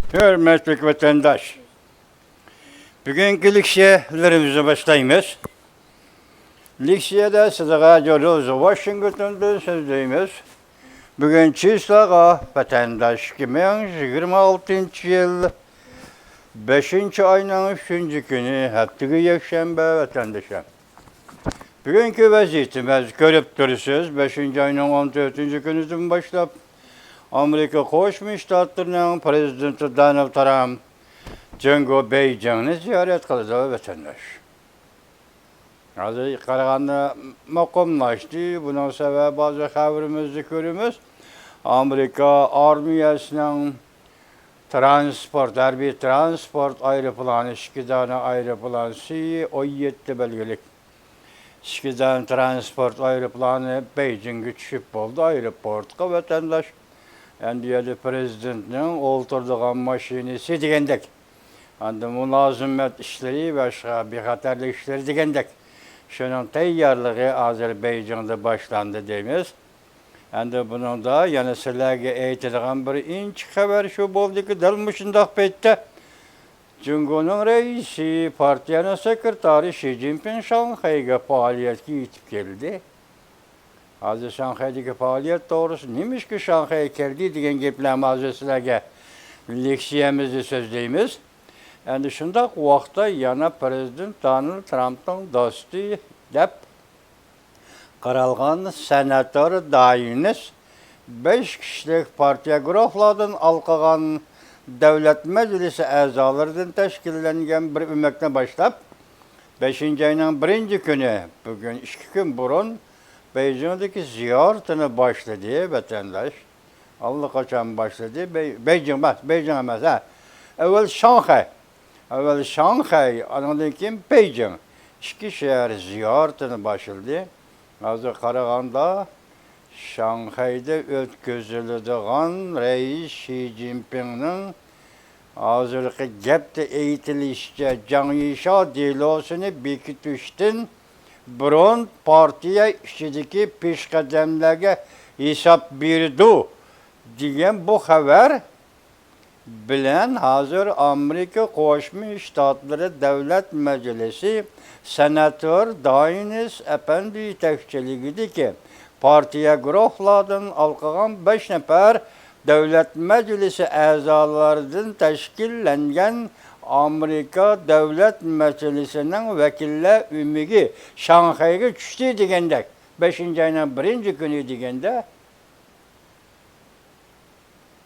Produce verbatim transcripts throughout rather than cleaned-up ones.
ھۆرمەتلىك ۋەتەنداش، بۈگۈنكى لېكسىيەلىرىمىزنى باشلايمىز. لېكسىيەدە سىلىغە جۇلۇز ۋاشىنگتوندىن سۆزلەيمىز. بۈگۈن چىسلاغا ۋەتەنداش، ئىككى مىڭ يىگىرمە ئالتىنچى يىل بەشىنچى ئاينىڭ ئۈچىنچى كۈنى، ھەپتىگە يەكشەنبە ۋەتەندىشىم. بۈگۈنكى ۋەزىيىتىمىز، كۆرۈپ تۇرىسىز، بەشىنچى ئاينىڭ ئون تۆتىنچى كۈنىدىن باشلاپ، ئامېرىكا قوشما شتاتلىرىنىڭ پىرېزىدېنتى دونالد ترامپ جۇڭگو بېيجىڭنى زىيارەت قىلىدۇ، ۋەتەنداش. ھازىر قارىغاندا مۇقىملاشتى. بۇنىڭ سەۋەبى ھازىر خەۋىرىمىزدە كۆرىمىز. ئامېرىكا ئارمىيەسىنىڭ ترانسپورت، ھەربىي ترانسپورت ئايروپىلانى، ئىككى دانە ئايروپىلان سى ئون يەتتە بەلگىلىك ئىككى دانە ترانسپورت ئايروپىلانى بېيجىڭگە چۈشۈپ بولدى، ئايروپورتقا، ۋەتەنداش. ئەمدى يەنە پىرېزىدېنتنىڭ ئولتۇرىدىغان ماشىنىسى دېگەندەك. ئاندىن مۇلازىمەت ئىشلىرى، باشقا بىخەتەرلىك ئىشلىرى دېگەندەك. شۇنىڭ تەييارلىقى ھازىر بېيجىڭدا باشلاندى دەيمىز. ئەمدى بۇنىڭدا يەنە سىلەرگە ئېيتىدىغان بىر ئىنچىكە خەۋەر شۇ بولدىكى، دەل مۇشۇنداق پەيتتە جۇڭگونىڭ رەئىسى، پارتىيەنىڭ سېكرېتارى شى جىنپىڭ شاڭخەيگە پائالىيەتكە يېتىپ كەلدى. ھازىر شاڭخەيدىكى پائالىيەت توغرىسىدا، نېمىشقا شاڭخەيگە كەلدى دېگەن گەپلەرنى ھازىر سىلەرگە لېكسىيەمىزدە سۆزلەيمىز. ئەمدى شۇنداق ۋاقىتتا يەنە پىرېزىدېنت دونالد ترامپنىڭ دوستى دەپ قارالغان سېناتور داينېس بەش كىشىلىك پارتىيە گۇرۇھلاردىن ھالقىغان دۆلەت مەجلىسى ئەزالىرىدىن تەشكىللەنگەن بىر ئۆمەكنى باشلاپ، بەشىنچى ئاينىڭ بىرىنچى كۈنى، بۈگۈن ئىككى كۈن بۇرۇن بېيجىڭدىكى زىيارىتىنى باشلىدى، ۋەتەنداش. ئاللىقاچان باشلىدى. بېي-، بېيجىڭ ئەمەس، بېيجىڭ ئەمەس، ھە. ئەۋۋەل شاڭخەي. ئەۋۋەل شاڭخەي، ئانىڭدىن كېيىن بېيجىڭ. ئىككى شەھەر زىيارىتىنى باشلىدى. ھازىر قارىغاندا، شاڭخەيدە ئۆتكۈزۈلىدىغان رەئىس شى جىنپىڭنىڭ، ھازىرقى گەپتە ئېيتىلىشىچە، جاڭ يىشا دېلوسىنى بېكىتىشتىن بۇرۇن پارتىيە ئىچىدىكى پېشقەدەملەرگە ھېساب بېرىدۇ، دېگەن بۇ خەۋەر بىلەن ھازىر ئامېرىكا قوشما شتاتلىرى دۆلەت مەجلىسى سېناتور داينېس ئەپەندى يېتەكچىلىكىدىكى پارتىيە گۇرۇھلاردىن ھالقىغان بەش نەپەر دۆلەت مەجلىسى ئەزالىرىدىن تەشكىللەنگەن ئامېرىكا دۆلەت مەجلىسىنىڭ ۋەكىللەر ئۆمىكى شاڭخەيگە چۈشتى دېگەندەك، بەشىنچى ئاينىڭ بىرىنچى كۈنى دېگەندە،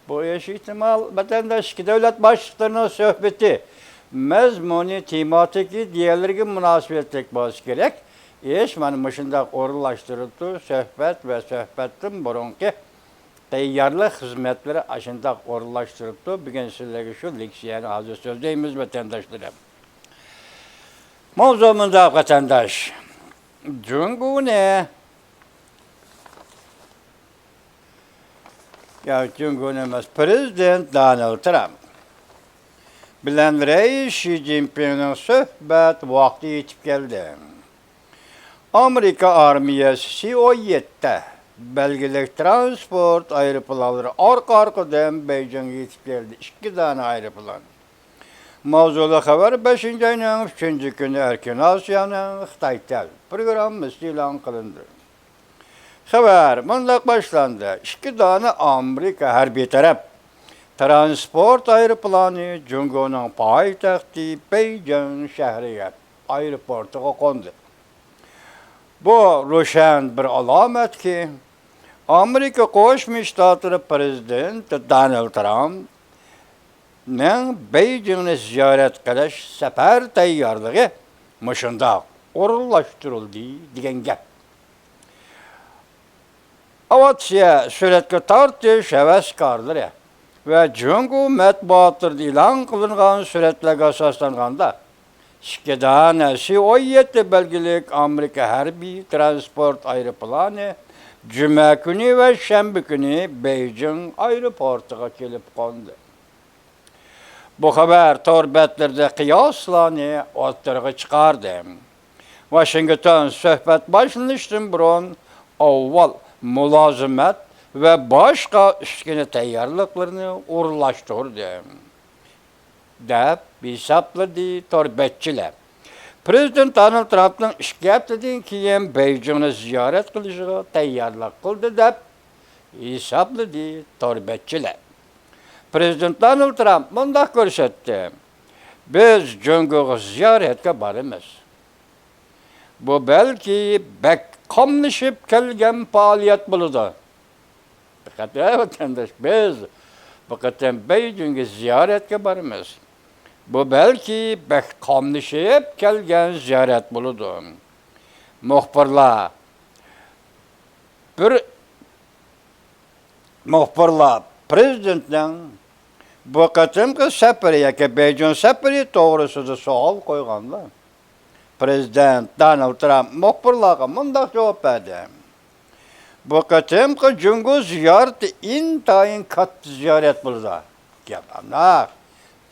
بۇ ئېشى ئېھتىمال ۋەتەنداش ئىككى دۆلەت باشلىقلىرىنىڭ سۆھبىتى مەزمۇنى، تېماتىكى دېگەنلىرىگە مۇناسىۋەتلىك بولسا كېرەك. ئىش مانا مۇشۇنداق ئورۇنلاشتۇرۇپتۇ، سۆھبەت ۋە سۆھبەتتىن بۇرۇنقى تەييارلىق خىزمەتلىرى ئاشۇنداق ئورۇنلاشتۇرۇپتۇ. بۈگۈن سىلەرگە شۇ لېكسىيەنى ھازىر سۆزلەيمىز، ۋەتەنداشلىرىم. ماۋزۇ مۇنداق، ۋەتەنداش. جۇڭگونى يا جۇڭگونى ئەمەس، پىرېزىدېنت دونالد ترامپ بىلەن رەئىس شى جىنپىڭنىڭ سۆھبەت ۋاقتى يېتىپ كەلدى. ئامېرىكا ئارمىيەسى سى ئون يەتتە بەلگىلىك ترانسپورت ئايروپىلانلىرى ئارقا-ئارقىدىن بېيجىڭغا يېتىپ كەلدى. ئىككى دانە ئايروپىلان. ماۋزۇلۇق خەۋەر بەشىنچى ئاينىڭ ئۈچىنچى كۈنى ئەركىن ئاسىيانىڭ خىتاي تېل پروگراممىسىدا ئېلان قىلىندى. خەۋەر مۇنداق باشلاندى: ئىككى دانە ئامېرىكا ھەربىي تەرەپ ترانسپورت ئايروپىلانى جۇڭگونىڭ پايتەختى بېيجىڭ شەھىرىگە، ئايروپورتىغا قوندى. بۇ روشەن بىر ئالامەتكى، ئامېرىكا قوشما شتاتلىرى پىرېزىدېنتى دونالد ترامپنىڭ بېيجىڭنى زىيارەت قىلىش سەپەر تەييارلىقى مۇشۇنداق ئورۇنلاشتۇرۇلدى دېگەن گەپ. ئاۋىئاتسىيە سۈرەتكە تارتىش ھەۋەسكارلىرى ۋە جۇڭگو مەتبۇئاتلىرىدا ئېلان قىلىنغان سۈرەتلەرگە ئاساسلانغاندا، ئىككى دانە سى ئون يەتتە بەلگىلىك ئامېرىكا ھەربىي ترانسپورت ئايروپىلانى جۈمە كۈنى ۋە شەنبە كۈنى بېيجىڭ ئايروپورتىغا كېلىپ قوندى. بۇ خەۋەر تور بەتلىرىدە قىياسلارنى ئوتتۇرىغا چىقاردى. ۋاشىنگتون سۆھبەت باشلىنىشتىن بۇرۇن ئاۋۋال مۇلازىمەت ۋە باشقا ئۈسكۈنە تەييارلىقلىرىنى ئورۇنلاشتۇردى. دەپ ھېسابلىدى تور بەتچىلەر. پىرېزىدېنت دونالد ترامپنىڭ ئىككى ھەپتىدىن كېيىن بېيجىڭنى زىيارەت قىلىشىغا تەييارلىق قىلدى دەپ ھېسابلىدى تور بەتچىلەر. پىرېزىدېنت دونالد ترامپ مۇنداق كۆرسەتتى: «بىز جۇڭگوغا زىيارەتكە بارىمىز. بۇ بەلكى بەك قاملىشىپ كەلگەن پائالىيەت بولىدۇ.» دىققەت بېرىڭ، ۋەتەنداش، بىز بۇ قېتىم بېيجىڭگە زىيارەتكە بارىمىز. بۇ بەلكى بەك قاملىشىپ كەلگەن زىيارەت بولىدۇ. مۇخبىرلار بىر، مۇخبىرلار پىرېزىدېنتنىڭ بۇ قېتىمقى سەپىرى ياكى بېيجىڭ سەپىرى توغرىسىدا سوئال قويغاندا، پىرېزىدېنت دونالد ترامپ مۇخبىرلارغا مۇنداق جاۋاب بەردى: «بۇ قېتىمقى جۇڭگو زىيارىتى ئىنتايىن كاتتا زىيارەت بولىدۇ.» گەپ ئانداق.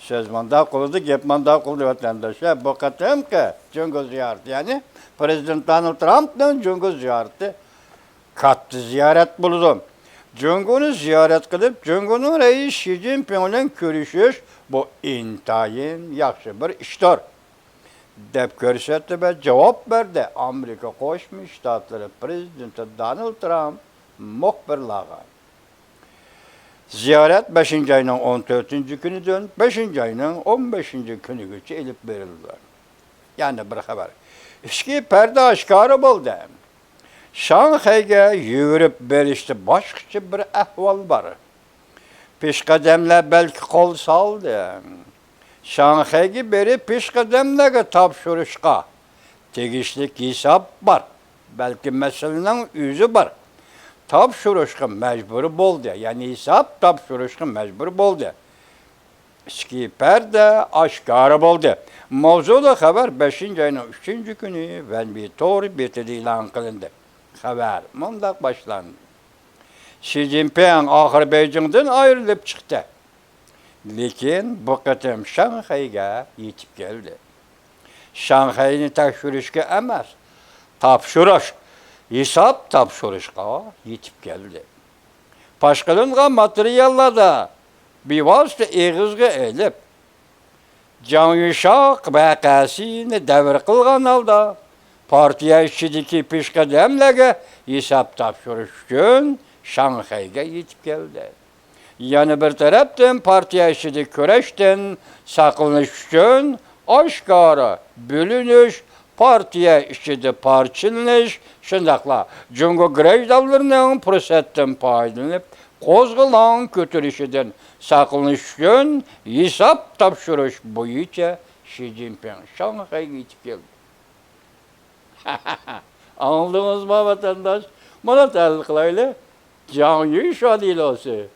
سۆز مانداق قىلدى، گەپ مانداق قىلدى، ۋەتەنداشلار. بۇ قېتىمقى جۇڭگو زىيارىتى، يەنى پىرېزىدېنت دونالد ترامپنىڭ جۇڭگو زىيارىتى كاتتا زىيارەت بولىدۇ. جۇڭگونى زىيارەت قىلىپ، جۇڭگونىڭ رەئىسى شى جىنپىڭ بىلەن كۆرۈشۈش، بۇ ئىنتايىن ياخشى بىر ئىشتۇر، دەپ كۆرسەتتى ۋە جاۋاب بەردى ئامېرىكا قوشما شتاتلىرى پىرېزىدېنتى دونالد ترامپ مۇخبىرلارغا. زىيارەت بەشىنچى ئاينىڭ ئون تۆتىنچى كۈنىدىن بەشىنچى ئاينىڭ ئون بەشىنچى كۈنىگىچە ئېلىپ بېرىلىدۇ. يەنە بىر خەۋەر. ئىچكى پەردە ئاشكارا بولدى. شاڭخەيگە يۈگۈرۈپ بېرىشتا باشقىچە بىر ئەھۋال بار. پېشقەدەملەر بەلكى قول سالدى. شاڭخەيگە بېرىپ پېشقەدەملەرگە تاپشۇرۇشقا تېگىشلىك ھېساب بار. بەلكى مەسىلىنىڭ ئۆزى بار. تاپشۇرۇشقا مەجبۇر بولدى. يەنى ھېساب تاپشۇرۇشقا مەجبۇر بولدى. ئىچكى پەردە ئاشكارا بولدى. ماۋزۇلۇق خەۋەر بەشىنچى ئاينىڭ ئۈچىنچى كۈنى ۋەنبى تور بېتىدە ئېلان قىلىندى. خەۋەر مۇنداق باشلاندى. شى جىنپىڭ ئاخىر بېيجىڭدىن ئايرىلىپ چىقتى. لېكىن بۇ قېتىم شاڭخەيگە يېتىپ كەلدى. شاڭخەينى تەكشۈرۈشكە ئەمەس، تاپشۇرۇش، ھېساب تاپشۇرۇشقا يېتىپ كەلدى. پاش قىلىنغان ماتېرىياللاردا بىۋاسىتە ئېغىزغا ئېلىپ، جاڭ يۈشاق ۋەقەسىنى دەۋر قىلغان ھالدا، پارتىيە ئىچىدىكى پېشقەدەملەرگە ھېساب تاپشۇرۇش ئۈچۈن شاڭخەيگە يېتىپ كەلدى. يەنە بىر تەرەپتىن، پارتىيە ئىچىدە كۈرەشتىن ساقلىنىش ئۈچۈن ئاشكارا بۆلۈنۈش، پارتىيە ئىچىدە پارچىلىنىش، شۇنداقلا جۇڭگو گراژدانلىرىنىڭ پۇرسەتتىن پايدىلىنىپ قوزغىلاڭ كۆتۈرۈشىدىن ساقلىنىش ئۈچۈن ھېساب تاپشۇرۇش بويىچە شى جىنپىڭ شاڭخەيگە يېتىپ كەلدى. ئاڭلىدىڭىزمۇ، ۋەتەنداش؟ مانا، تەھلىل قىلايلى. جاڭ يۈشا دېلوسى.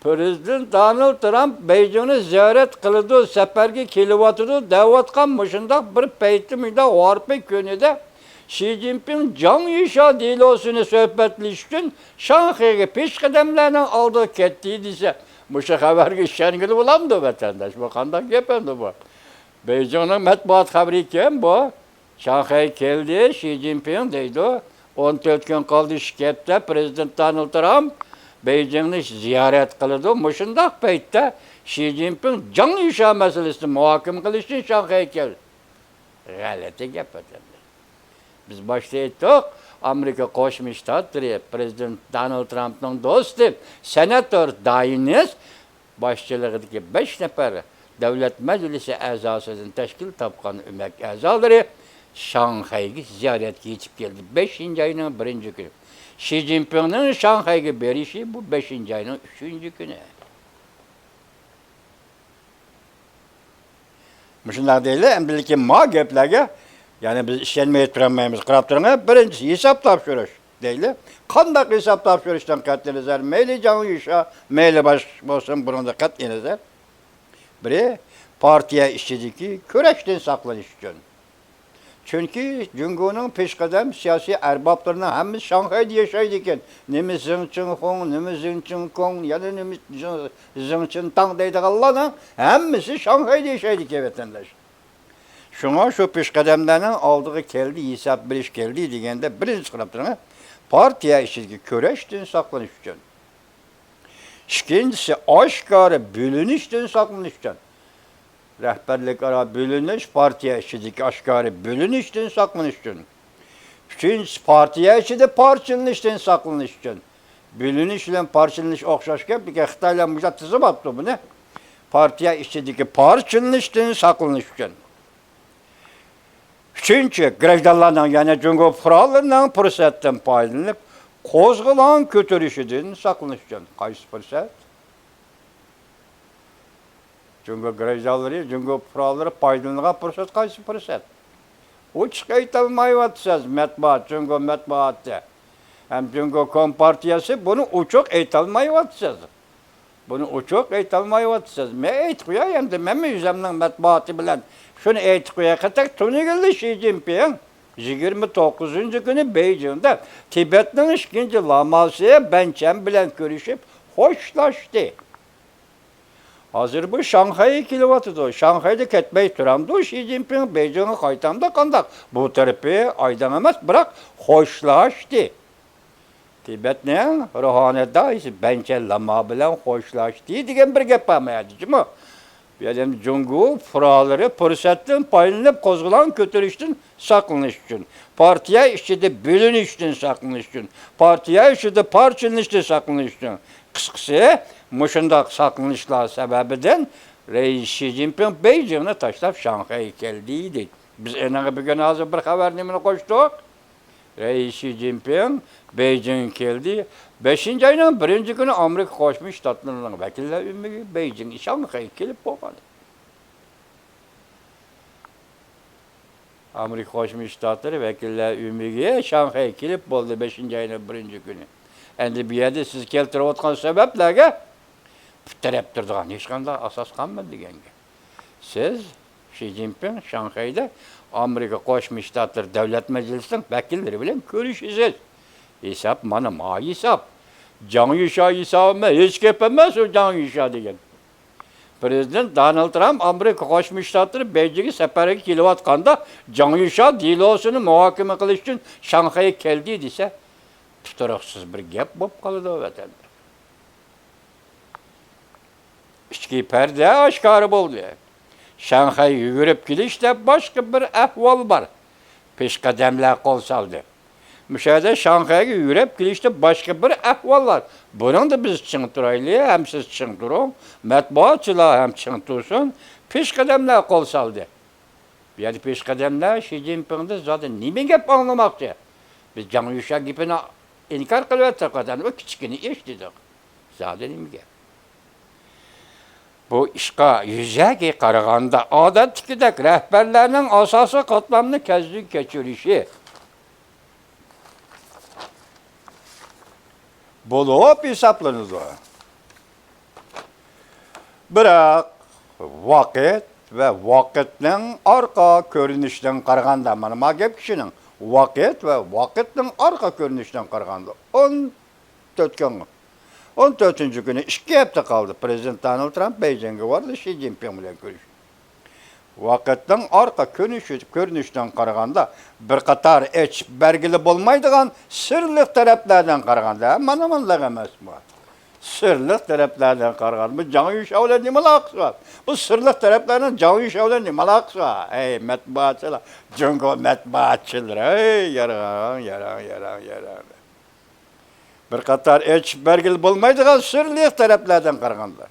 پىرېزىدېنت دونالد ترامپ بېيجىڭنى زىيارەت قىلىدۇ، سەپەرگە كېلىۋاتىدۇ دەۋاتقان مۇشۇنداق بىر پەيتتە، مۇشۇنداق ھارپا كۈنىدە شى جىنپىڭ جاڭ يۈشا دېلوسىنى سۆھبەتلىشىش ئۈچۈن شاڭخەيگە پېشقەدەملەرنىڭ ئالدىغا كەتتى دېسە، مۇشۇ خەۋەرگە ئىشەنگىلى بولامدۇ، ۋەتەنداش؟ بۇ قانداق گەپ ئەمدى بۇ؟ بېيجىڭنىڭ مەتبۇئات خەۋىرى ئىكەن بۇ. شاڭخەيگە كەلدى شى جىنپىڭ دەيدۇ. ئون تۆت كۈن قالدى، ئىككى ھەپتە، پىرېزىدېنت دونالد ترامپ بېيجىڭنى زىيارەت قىلىدۇ. مۇشۇنداق پەيتتە شى جىنپىڭ جاڭ يۈشا مەسىلىسىنى مۇھاكىمە قىلىش ئۈچۈن شاڭخەيگە كەلدى. غەلىتە گەپ، ۋەتەنداش. بىز باشتا ئېيتتۇق، ئامېرىكا قوشما شتاتلىرى پىرېزىدېنت دونالد ترامپنىڭ دوستى، سېناتور داينېس باشچىلىقىدىكى بەش نەپەر دۆلەت مەجلىسى ئەزاسىدىن تەشكىل تاپقان ئۆمەك ئەزالىرى شاڭخەيگە زىيارەتكە يېتىپ كەلدى. بەشىنچى ئاينىڭ بىرىنچى كۈنى. شى جىنپىڭنىڭ شاڭخەيگە بېرىشى بۇ بەشىنچى ئاينىڭ ئۈچىنچى كۈنى. مۇشۇنداق دەيلى، ئەمدىكى ما گەپلەرگە، يەنى بىز ئىشەنمەي تۇرالمايمىز. قاراپ تۇرۇڭ، بىرىنچىسى، ھېساب تاپشۇرۇش دەيلى. قانداق ھېساب تاپشۇرۇشتىن قەتئىي نەزەر، مەيلى جاڭ يۈشا، مەيلى باشقا بولسۇن، بۇنىڭدا قەتئىي نەزەر. بىرى، پارتىيە ئىچىدىكى كۈرەشتىن ساقلىنىش ئۈچۈن. چۈنكى جۇڭگونىڭ پېشقەدەم سىياسىي ئەربابلىرىنىڭ ھەممىسى شاڭخەيدە ياشايدىكەن. نېمە زېڭ چىڭخۇڭ، نېمە زېڭ چىڭكوڭ، يەنە نېمە زېڭ، زېڭ چىنتاڭ دەيدىغانلارنىڭ ھەممىسى شاڭخەيدە ياشايدىكەن، ۋەتەنداش. شۇڭا شۇ پېشقەدەملەرنىڭ ئالدىغا كەلدى، ھېساب بېرىش كەلدى دېگەندە، بىرىنچىسى، قاراپ تۇرۇڭ، پارتىيە ئىچىدىكى كۈرەشتىن ساقلىنىش ئۈچۈن. ئىككىنچىسى، ئاشكارا بۆلۈنۈشتىن ساقلىنىش ئۈچۈن. رەھبەرلىك ئارا بۆلۈنۈش، پارتىيە ئىچىدىكى ئاشكارا بۆلۈنۈشتىن ساقلىنىش ئۈچۈن. ئۈچىنچىسى، پارتىيە ئىچىدە پارچىلىنىشتىن ساقلىنىش ئۈچۈن. بۆلۈنۈش بىلەن پارچىلىنىش ئوخشاش گەپ، لېكىن خىتايلار مۇشۇنداق تىزىۋاپتۇ بۇنى. پارتىيە ئىچىدىكى پارچىلىنىشتىن ساقلىنىش ئۈچۈن. ئۈچىنچى، گراژدانلارنىڭ، يەنى جۇڭگو پۇقرالىرىنىڭ پۇرسەتتىن پايدىلىنىپ قوزغىلاڭ كۆتۈرۈشىدىن ساقلىنىش ئۈچۈن. قايسى پۇرسەت؟ جۇڭگو گراژدانلىرى، جۇڭگو پۇقرالىرى پايدىلىنىدىغان پۇرسەت قايسى پۇرسەت؟ ئوچۇق ئېيتالمايۋاتىسىز، مەتبۇئات، جۇڭگو مەتبۇئاتى ھەم جۇڭگو كومپارتىيەسى بۇنى ئوچۇق ئېيتالمايۋاتىسىز. بۇنى ئوچۇق ئېيتالمايۋاتىسىز. مەن ئېيتىپ قوياي ئەمدى، مەنمۇ ئۆزۈمنىڭ مەتبۇئاتى بىلەن شۇنى ئېيتىپ قوياي. قېتەك تونۇگۈنلا شى جىنپىڭ يىگىرمە توققۇزىنچى كۈنى بېيجىڭدا تىبەتنىڭ ئىككىنچى لاماسى بەنچەن بىلەن كۆرۈشۈپ خوشلاشتى. ھازىر بۇ شاڭخەيگە كېلىۋاتىدۇ. شاڭخەيدە كەتمەي تۇرامدۇ شى جىنپىڭ؟ بېيجىڭغا قايتامدۇ قانداق؟ بۇ تەرىپى ئايدىڭ ئەمەس، بىراق خوشلاشتى. تىبەتنىڭ روھانىي داھىيسى بەنچەن لاما بىلەن خوشلاشتى دېگەن بىر گەپ بار ما يەردە جۇمۇ. بۇ يەردە جۇڭگو پۇقرالىرى پۇرسەتتىن پايدىلىنىپ قوزغىلاڭ كۆتۈرۈشتىن ساقلىنىش ئۈچۈن، پارتىيە ئىچىدە بۆلۈنۈشتىن ساقلىنىش ئۈچۈن، پارتىيە ئىچىدە پارچىلىنىشتىن ساقلىنىش ئۈچۈن. قىسقىسى، مۇشۇنداق ساقلىنىشلار سەۋەبىدىن رەئىس شى جىنپىڭ بېيجىڭنى تاشلاپ شاڭخەيگە كەلدى دەيدۇ. بىز ئېنىڭغا بۈگۈن ھازىر بىر خەۋەر نېمىنى قوشتۇق؟ رەئىس شى جىنپىڭ بېيجىڭغا كەلدى. بەشىنچى ئاينىڭ بىرىنچى كۈنى ئامېرىكا قوشما شتاتلىرىنىڭ ۋەكىللەر ئۆمىكى بېيجىڭ، شاڭخەيگە كېلىپ بولغان. ئامېرىكا قوشما شتاتلىرى ۋەكىللەر ئۆمىكى شاڭخەيگە كېلىپ بولدى بەشىنچى ئاينىڭ بىرىنچى كۈنى. ئەمدى بۇ يەردە سىز كەلتۈرۈۋاتقان سەۋەبلەرگە پۇت تىرەپ تۇرىدىغان ھېچقانداق ئاساس قالمىدى دېگەن گەپ. سىز شى جىنپىڭ شاڭخەيدە ئامېرىكا قوشما شتاتلىرى دۆلەت مەجلىسىنىڭ ۋەكىللىرى بىلەن كۆرۈشىسىز. ھېساب مانا ما ھېساب. جاڭ يۈشيا ھېسابى ئەمەس، ھېچ گەپ ئەمەس ئۇ جاڭ يۈشيا دېگەن. پىرېزىدېنت دونالد ترامپ ئامېرىكا قوشما شتاتلىرى بېيجىڭگە سەپەرگە كېلىۋاتقاندا، جاڭ يۈشيا دېلوسىنى مۇھاكىمە قىلىش ئۈچۈن شاڭخەيگە كەلدى دېسە، تۇتۇرۇقسىز بىر گەپ بولۇپ قالىدۇ ۋەتەندە. ئىچكى پەردە ئاشكارا بولدى. شاڭخەيگە يۈگۈرۈپ كېلىشتە باشقا بىر ئەھۋال بار. پېشقەدەملەر قول سالدى. مۇشۇ يەردە شاڭخەيگە يۈگۈرۈپ كېلىشتە باشقا بىر ئەھۋال بار. بۇنىڭدا بىز چىڭ تۇرايلى، ھەم سىز چىڭ تۇرۇڭ، مەتبۇئاتچىلار ھەم چىڭ تۇرسۇن. پېشقەدەملەر قول سالدى. بۇ يەردە پېشقەدەملەر شى جىنپىڭدىن زادى نېمە گەپ ئاڭلىماقچى؟ بىز جاڭ يۈشيا گېپىنى ئىنكار قىلىۋەتتۇق، ئۇ كىچىككىنە ئىش دېدۇق. زادى نېمە گەپ؟ بۇ ئىشقا يۈزەكى قارىغاندا، ئادەتتىكىدەك رەھبەرلەرنىڭ ئاساسىي قاتلامنى كەزدىن كەچۈرۈشى بولۇپ ھېسابلىنىدۇ. بىراق، ۋاقىت ۋە ۋاقىتنىڭ ئارقا كۆرۈنۈشىدىن قارىغاندا، مانا ما گەپ كىشىنىڭ، ۋاقىت ۋە ۋاقىتنىڭ ئارقا كۆرۈنۈشىدىن قارىغاندا، ئون تۆت كۈن، ئون تۆتىنچى كۈنى ئىككى ھەپتە قالدى. پىرېزىدېنت دونالد ترامپ بېيجىڭغا باردى، شى جىنپىڭ بىلەن كۆرۈشتى. ۋاقىتنىڭ ئارقا كۆرۈنۈشى، كۆرۈنۈشىدىن قارىغاندا، بىر قاتار ئېچىپ بەرگىلى بولمايدىغان سىرلىق تەرەپلەردىن قارىغاندا، مانا مۇنداق ئەمەسمۇ؟ سىرلىق تەرەپلەردىن قارىغاندا، بۇ جاڭ يۈشيا بىلەن نېمە ئالاقىسى بار؟ بۇ سىرلىق تەرەپلەرنىڭ جاڭ يۈشيا بىلەن نېمە ئالاقىسى بار؟ ئەي مەتبۇئاتچىلار، جۇڭگو مەتبۇئاتچىلىرى، ئەي ياراڭ، ياراڭ، ياراڭ، ياراڭ. بىر قاتار ئېچىپ بەرگىلى بولمايدىغان سىرلىق تەرەپلەردىن قارىغاندا،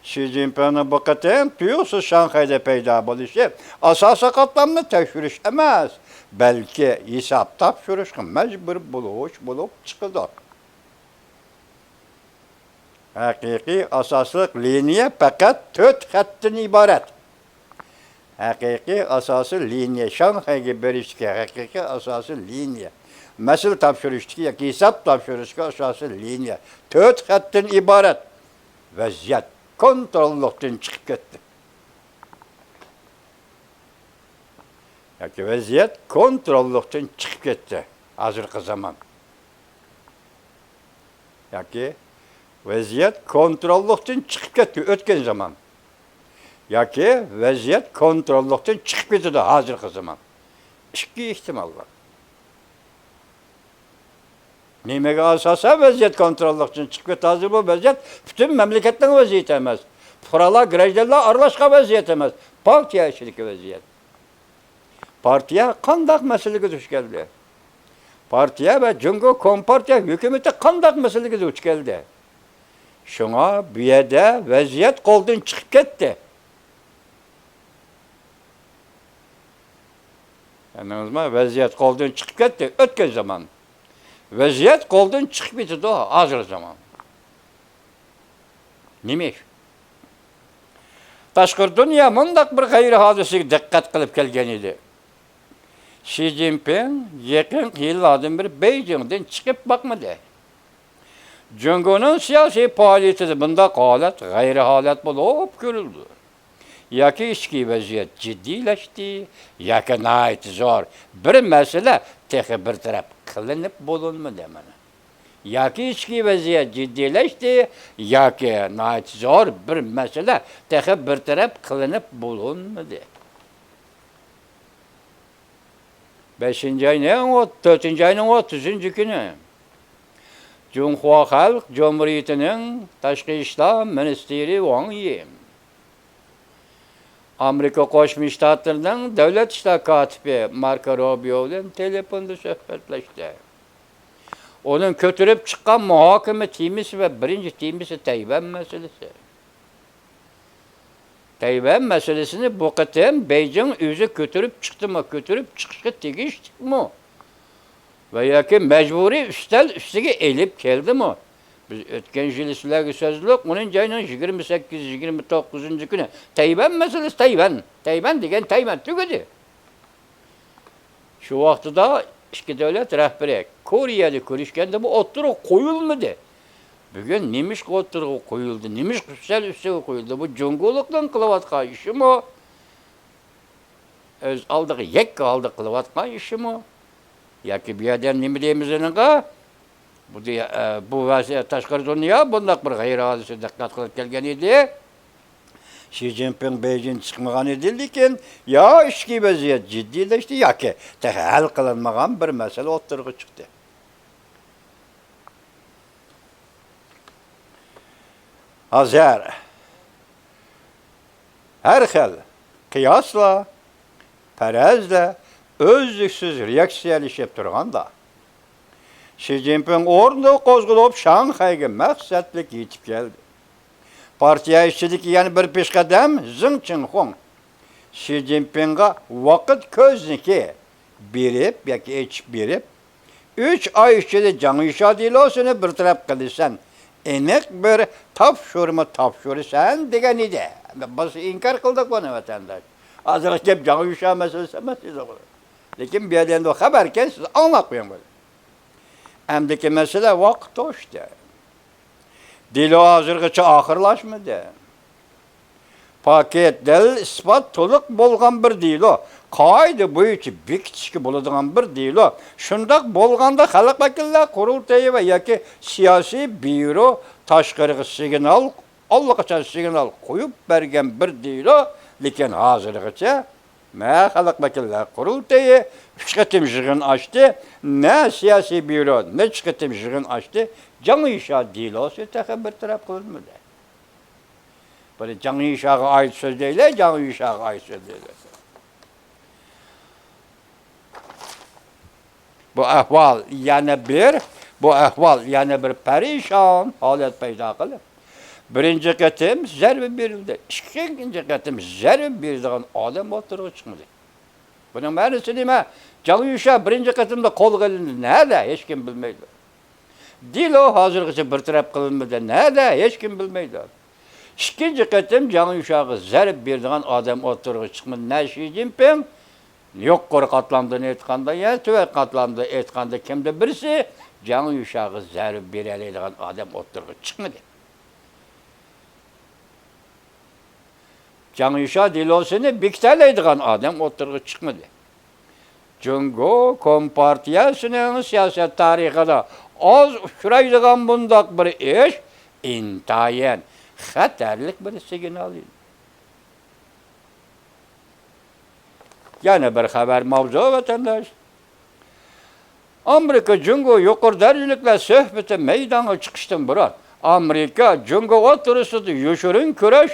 شى جىنپىڭنىڭ بۇ قېتىم تۇيۇقسىز شاڭخەيدە پەيدا بولۇشى ئاساسىي قاتلامنى تەكشۈرۈش ئەمەس، بەلكى ھېساب تاپشۇرۇشقا مەجبۇر بولۇش بولۇپ چىقىدۇ. ھەقىقىي ئاساسلىق لىنىيە پەقەت تۆت خەتتىن ئىبارەت. ھەقىقىي ئاساسىي لىنىيە، شاڭخەيگە بېرىشتىكى ھەقىقىي ئاساسىي لىنىيە، مەسىلە تاپشۇرۇشتىكى ياكى ھېساب تاپشۇرۇشتىكى ئاساسىي لىنىيە تۆت خەتتىن ئىبارەت. ۋەزىيەت كونتروللۇقتىن چىقىپ كەتتى. ياكى ۋەزىيەت كونتروللۇقتىن چىقىپ كەتتى، ھازىرقى زامان. ياكى ۋەزىيەت كونتروللۇقتىن چىقىپ كەتتى، ئۆتكەن زامان. ياكى ۋەزىيەت كونتروللۇقتىن چىقىپ كېتىدۇ، ھازىرقى زامان. ئىككى ئېھتىمال بار. نېمىگە ئاساسەن ۋەزىيەت كونتروللۇقتىن چىقىپ كەتتى؟ ھازىر بۇ ۋەزىيەت پۈتۈن مەملىكەتنىڭ ۋەزىيىتى ئەمەس. پۇقرالار، گراژدانلار ئارىلاشقان ۋەزىيەت ئەمەس، پارتىيە ئىچىدىكى ۋەزىيەت. پارتىيە قانداق مەسىلىگە دۇچ كەلدى؟ پارتىيە ۋە جۇڭگو كومپارتىيە ھۆكۈمىتى قانداق مەسىلىگە دۇچ كەلدى؟ شۇڭا بۇ يەردە ۋەزىيەت قولدىن چىقىپ كەتتى. ئاڭلىدىڭىزمۇ؟ ۋەزىيەت قولدىن چىقىپ كەتتى، ئۆتكەن زامان. ۋەزىيەت قولدىن چىقىپ كېتىدۇ، ھازىر زامان. نېمە ئىش؟ تاشقى دۇنيا مۇنداق بىر غەيرىي ھادىسىگە دىققەت قىلىپ كەلگەن ئىدى. شى جىنپىڭ يېقىنقى يىللاردىن بېرى بېيجىڭدىن چىقىپ باقمىدى. جۇڭگونىڭ سىياسىي پائالىيىتىدە بۇنداق ھالەت غەيرىي ھالەت بولۇپ كۆرۈلىدۇ. ياكى ئىچكى ۋەزىيەت جىددىيلەشتى، ياكى ناھايىتى زور بىر مەسىلە تېخى بىر تەرەپ قىلىنىپ بولۇنمىدى مانا. ياكى ئىچكى ۋەزىيەت جىددىيلەشتى، ياكى ناھايىتى زور بىر مەسىلە تېخى بىر تەرەپ قىلىنىپ بولۇنمىدى. بەشىنچى ئاينىڭ ئوت-، تۆتىنچى ئاينىڭ ئوتتۇزىنچى كۈنى جۇڭخۇا خەلق جۇمھۇرىيىتىنىڭ تاشقى ئىشلار مىنىستىرى ۋاڭ يى ئامېرىكا قوشما شتاتلىرىنىڭ دۆلەت ئىشلار كاتىپى ماركو روبىيو بىلەن تېلېفوندا سۆھبەتلەشتى. ئۇنىڭ كۆتۈرۈپ چىققان مۇھاكىمە تېمىسى ۋە بىرىنچى تېمىسى تەيۋەن مەسىلىسى. تەيۋەن مەسىلىسىنى بۇ قېتىم بېيجىڭ ئۆزى كۆتۈرۈپ چىقتىمۇ، كۆتۈرۈپ چىقىشقا تېگىشلىكمۇ؟ ۋە ياكى مەجبۇرىي ئۈستەل ئۈستىگە ئېلىپ كەلدىمۇ؟ بىز ئۆتكەن يىلى سىلەرگە سۆزلىدۇق، ئونىنچى ئاينىڭ يىگىرمە سەككىز، يىگىرمە توققۇزىنچى كۈنى تەيۋەن مەسىلىسى تەيۋەن، تەيۋەن دېگەن تەيۋەن تۈگىدى. شۇ ۋاقتىدا ئىككى دۆلەت رەھبىرى كورېيەدە كۆرۈشكەندىمۇ ئوتتۇرىغا قويۇلمىدى. بۈگۈن نېمىشقا ئوتتۇرىغا قويۇلدى؟ نېمىشقا ئۈستەل ئۈستىگە قويۇلدى؟ بۇ جۇڭگولۇقنىڭ قىلىۋاتقان ئىشىمۇ؟ ئۆز ئالدىغا يەككە ھالدا قىلىۋاتقان ئىشىمۇ؟ ياكى بۇ يەردە نېمە دەيمىز ئۇنىڭغا؟ بۇ دە-، ئە، بۇ ۋەزىيەت، تاشقى دۇنيا بۇنداق بىر غەيرىي ھادىسىگە دىققەت قىلىپ كەلگەن ئىدى. شى جىنپىڭ بېيجىڭ چىقمىغان ئىدى، لېكىن يا ئىچكى ۋەزىيەت جىددىيلەشتى، ياكى تېخى ھەل قىلىنمىغان بىر مەسىلە ئوتتۇرىغا چىقتى. ھازىر ھەر خىل قىياسلار، پەرەزلەر ئۈزلۈكسىز رېئاكسىيەلىشىپ تۇرغاندا، شى جىنپىڭ ئورنىدىن قوزغىلىپ، شاڭخەيگە مەقسەتلىك يېتىپ كەلدى. پارتىيە ئىچىدىكى يەنە بىر پېشقەدەم زېڭ چىڭخۇڭ شى جىنپىڭغا ۋاقىت كۆزنىكى بېرىپ ياكى ئېچىپ بېرىپ، ئۈچ ئاي ئىچىدە جاڭ يۈشيا دېلوسىنى بىر تەرەپ قىلىسەن، ئېنىق بىر تاپشۇرما تاپشۇرىسەن دېگەن ئىدى. بىز ئىنكار قىلدۇق بۇنى، ۋەتەنداش. ھازىرقى گەپ جاڭ يۈشيا مەسىلىسى ئەمەس ئىدى. لېكىن بۇ يەردە ئەمدى خەۋەركەن، سىز ئاڭلاپ قويۇڭ بۇنى. ئەمدىكى مەسىلە ۋاقىت توشتى. دېلو ھازىرغىچە ئاخىرلاشمىدى. پاكىت، دەلىل، ئىسپات تولۇق بولغان بىر دېلو، قائىدە بويىچە بېكىتىشكە بولىدىغان بىر دېلو. شۇنداق بولغاندا خەلق ۋەكىللەر قۇرۇلتىيى ۋە ياكى سىياسىي بيۇرو تاشقىرىغا سىگنال، ئاللىقاچان سىگنال قويۇپ بەرگەن بىر دېلو، لېكىن ھازىرغىچە نە خەلق ۋەكىللەر قۇرۇلتىيى ئۈچ قېتىم يىغىن ئاچتى، نە سىياسىي بيۇرو نەچچە قېتىم يىغىن ئاچتى، جاڭ يۈشيا دېلوسى تېخى بىر تەرەپ قىلىنمىدى. بۇنى جاڭ يۈشياغا ئائىت سۆزلەيلى، جاڭ يۈشياغا ئائىت سۆزلەيلى. بۇ ئەھۋال يەنە بىر، بۇ ئەھۋال يەنە بىر پەرىشان ھالەت پەيدا قىلىپ، بىرىنچى قېتىم زەربە بېرىلدى، ئىككىنچى قېتىم زەربە بېرىدىغان ئادەم ئوتتۇرىغا چىقمىدى. بۇنىڭ مەنىسى نېمە؟ جاڭ يۈشيا بىرىنچى قېتىمدا قولغا ئېلىندى. نەدە؟ ھېچكىم بىلمەيدۇ. دېلو ھازىرغىچە بىر تەرەپ قىلىنمىدى. نەدە؟ ھېچكىم بىلمەيدۇ. ئىككىنچى قېتىم جاڭ يۈشياغا زەربە بېرىدىغان ئادەم ئوتتۇرىغا چىقمىدى. نە شى جىنپىڭ، يۇقىرى قاتلامدىن ئېيتقاندا، يا تۆۋەن قاتلامدا ئېيتقاندا، كىمدۇر بىرسى جاڭ يۈشياغا زەربە بېرەلەيدىغان ئادەم ئوتتۇرىغا چىقمىدى. جاڭ يۈشيا دېلوسىنى بېكىتەلەيدىغان ئادەم ئوتتۇرىغا چىقمىدى. جۇڭگو كومپارتىيەسىنىڭ سىياسەت تارىخىدا ئاز ئۇچرايدىغان بۇنداق بىر ئىش ئىنتايىن خەتەرلىك بىر سىگنال ئىدى. يەنە بىر خەۋەر ماۋزۇ، ۋەتەنداش. ئامېرىكا جۇڭگو يۇقىرى دەرىجىلىكلەر سۆھبىتى مەيدانغا چىقىشتىن بۇرۇن، ئامېرىكا جۇڭگو ئوتتۇرىسىدا يوشۇرۇن كۈرەش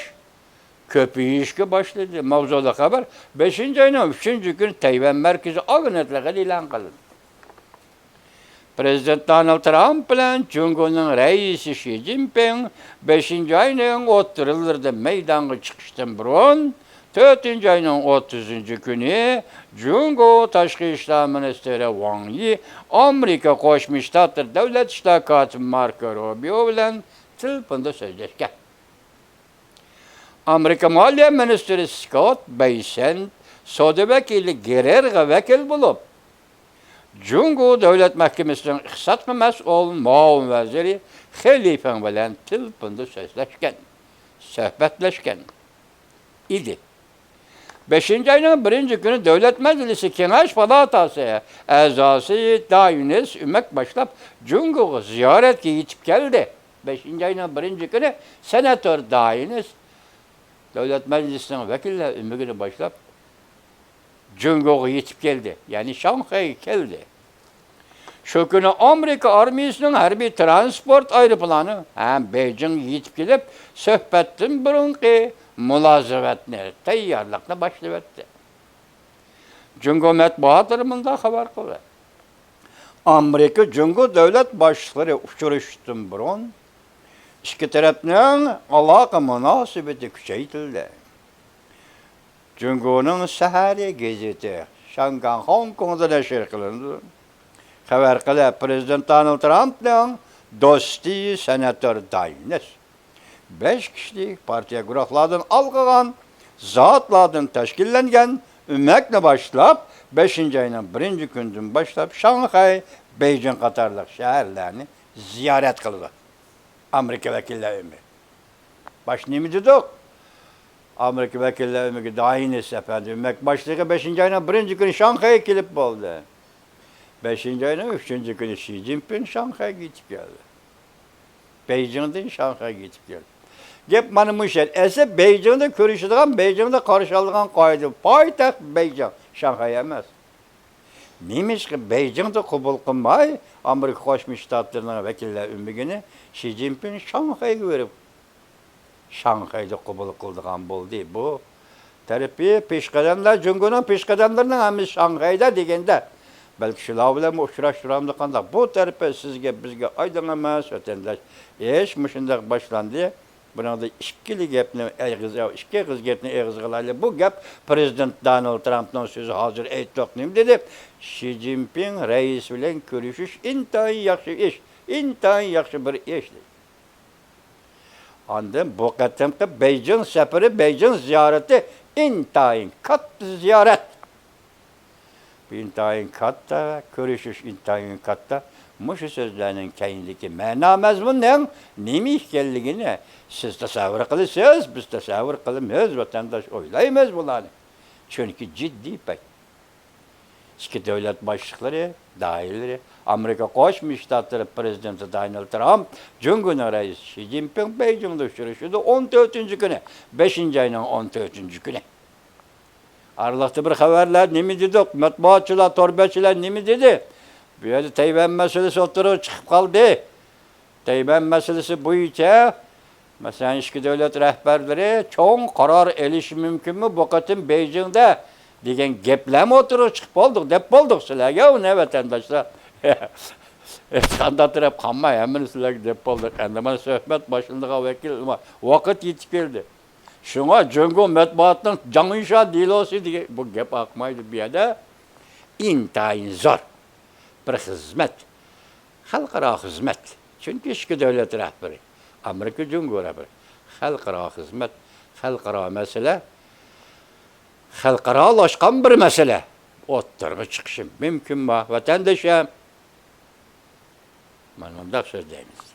كۆپىيىشكە باشلىدى. ماۋزۇلۇق خەۋەر بەشىنچى ئاينىڭ ئۈچىنچى كۈنى تەيۋەن مەركىزىي ئاگېنتلىقىدا ئېلان قىلىندى. پىرېزىدېنت دونالد ترامپ بىلەن جۇڭگونىڭ رەئىسى شى جىنپىڭ بەشىنچى ئاينىڭ ئوتتۇرىلىرىدا مەيدانغا چىقىشتىن بۇرۇن، تۆتىنچى ئاينىڭ ئوتتۇزىنچى كۈنى جۇڭگو تاشقى ئىشلار مىنىستىرى ۋاڭ يى ئامېرىكا قوشما شتاتلىرى دۆلەت ئىشلار كاتىپى ماركو روبىيو بىلەن تېلېفوندا سۆزلەشكەن. ئامېرىكا مالىيە مىنىستىرى سكوت بېيسېنت سودا ۋەكىلى گېرېرغا ۋەكىل بولۇپ، جۇڭگو دۆلەت مەھكىمىسىنىڭ ئىقتىسادقا مەسئۇل مۇئاۋىن ۋەزىرى خېلىفېڭ بىلەن تېلېفوندا سۆزلەشكەن، سۆھبەتلەشكەن ئىدى. بەشىنچى ئاينىڭ بىرىنچى كۈنى دۆلەت مەجلىسى كېڭەش پالاتاسى ئەزاسى داينېس ئۆمەك باشلاپ جۇڭگوغا زىيارەتكە يېتىپ كەلدى. بەشىنچى ئاينىڭ بىرىنچى كۈنى سېناتور داينېس دۆلەت مەجلىسىنىڭ ۋەكىللەر ئۆمىكىنى باشلاپ جۇڭگوغا يېتىپ كەلدى، يەنى شاڭخەيگە كەلدى. شۇ كۈنى ئامېرىكا ئارمىيىسىنىڭ ھەربىي تىرانسپورت ئايروپىلانى ھەم بېيجىڭغا يېتىپ كېلىپ، سۆھبەتتىن بۇرۇنقى مۇلازىمەتنى، تەييارلىقنى باشلىۋەتتى. جۇڭگو مەتبۇئاتلىرى مۇنداق خەۋەر قىلدى: ئامېرىكا جۇڭگو دۆلەت باشلىقلىرى ئۇچرىشىشتىن بۇرۇن ئىككى تەرەپنىڭ ئالاقە مۇناسىۋىتى كۈچەيتىلدى. جۇڭگونىڭ سەھەرى گېزىتى شياڭگاڭ خوڭكوڭدا نەشر قىلىنىدۇ. خەۋەر قىلىپ، پىرېزىدېنت دونالد ترامپنىڭ دوستى سېناتور داينېس بەش كىشىلىك پارتىيە گۇرۇھلاردىن ھالقىغان زاتلاردىن تەشكىللەنگەن ئۆمەكنى باشلاپ، بەشىنچى ئاينىڭ بىرىنچى كۈنىدىن باشلاپ شاڭخەي، بېيجىڭ قاتارلىق شەھەرلەرنى زىيارەت قىلىدۇ. ئامېرىكا ۋەكىللەر ئۆمىكى. باش نېمە دېدۇق؟ ئامېرىكا ۋەكىللەر ئۆمىكى داينېس ئەپەندى ئۆمەك باشلىقى بەشىنچى ئاينىڭ بىرىنچى كۈنى شاڭخەيگە كېلىپ بولدى. بەشىنچى ئاينىڭ ئۈچىنچى كۈنى شى جىنپىڭ شاڭخەيگە يېتىپ كەلدى. بېيجىڭدىن شاڭخەيگە يېتىپ كەلدى. گەپ مانا مۇشۇ يەر. ئەسلى بېيجىڭدا كۆرۈشىدىغان، بېيجىڭدا قارشى ئالىدىغان قائىدە، پايتەخت بېيجىڭ، شاڭخەي ئەمەس. نېمىشقا بېيجىڭدا قوبۇل قىلماي، ئامېرىكا قوشما شتاتلىرىنىڭ ۋەكىللەر ئۆمىكىنى شى جىنپىڭ شاڭخەيگە بېرىپ، شاڭخەيدە قوبۇل قىلىدىغان بولدى؟ بۇ تەرىپى پېشقەدەملەر، جۇڭگونىڭ پېشقەدەملىرىنىڭ ھەممىسى شاڭخەيدە دېگەندە، بەلكى شۇلار بىلەنمۇ ئۇچراشتۇرامدۇ قانداق؟ بۇ تەرىپى سىزگە، بىزگە ئايدىڭ ئەمەس، ۋەتەنداش. ئىش مۇشۇنداق باشلاندى. بۇنىڭدا ئىككىلا گەپنى ئېغىز، ئىككى ئېغىز گەپنى ئېغىزغا ئالايلى. بۇ گەپ پىرېزىدېنت دونالد ترامپنىڭ سۆزى. ھازىر ئېيتتۇق، نېمە دېدى؟ شى جىنپىڭ رەئىس بىلەن كۆرۈشۈش ئىنتايىن ياخشى ئىش، ئىنتايىن ياخشى بىر ئىش، دېدى. ئاندىن بۇ قېتىمقى بېيجىڭ سەپىرى، بېيجىڭ زىيارىتى ئىنتايىن كاتتا زىيارەت. بۇ ئىنتايىن كاتتا، كۆرۈشۈش ئىنتايىن كاتتا. مۇشۇ سۆزلەرنىڭ كەينىدىكى مەنا مەزمۇننىڭ نېمە ئىكەنلىكىنى سىز تەسەۋۋۇر قىلىسىز، بىز تەسەۋۋۇر قىلىمىز، ۋەتەنداش، ئويلايمىز بۇلارنى. چۈنكى جىددىي پەيت. ئىككى دۆلەت باشلىقلىرى، دائىرىلىرى، ئامېرىكا قوشما شتاتلىرى پىرېزىدېنتى دونالد ترامپ، جۇڭگونىڭ رەئىسى شى جىنپىڭ بېيجىڭدا ئۇچرىشىدۇ. ئون تۆتىنچى كۈنى، بەشىنچى ئاينىڭ ئون تۆتىنچى كۈنى. ئارىلىقتا بىر خەۋەرلەر نېمە دېدۇق؟ مەتبۇئاتچىلار، تور بەتچىلەر نېمە دېدى؟ بۇ يەردە تەيۋەن مەسىلىسى ئوتتۇرىغا چىقىپ قالدى. تەيۋەن مەسىلىسى بويىچە، مەسىلەن، ئىككى دۆلەت رەھبەرلىرى چوڭ قارار ئېلىشى مۇمكىنمۇ بۇ قېتىم بېيجىڭدا دېگەن گەپلەرمۇ ئوتتۇرىغا چىقىپ بولدۇق، دەپ بولدۇق سىلەرگە ئۇنى، ۋەتەنداشلار. ھېچقانداق تەرەپ قالماي، ھەممىنى سىلەرگە دەپ بولدۇق. ئەمدى مانا سۆھبەت باشلىنىدىغان ۋەكىل، ۋاقىت يېتىپ كەلدى. شۇڭا جۇڭگو مەتبۇئاتىنىڭ جاڭيۈشا دېلوسى دېگەن بۇ گەپ ئاقمايدۇ بۇ يەردە. ئىنتايىن زور بىر خىزمەت. خەلقئارا خىزمەت. چۈنكى ئىككى دۆلەت رەھبىرى، ئامېرىكا جۇڭگو رەھبىرى. خەلقئارا خىزمەت، خەلقئارا مەسىلە، خەلقئارالاشقان بىر مەسىلە ئوتتۇرىغا چىقىشى مۇمكىنمۇ، ۋەتەندىشىم؟ مانا مۇنداق سۆزلەيمىز.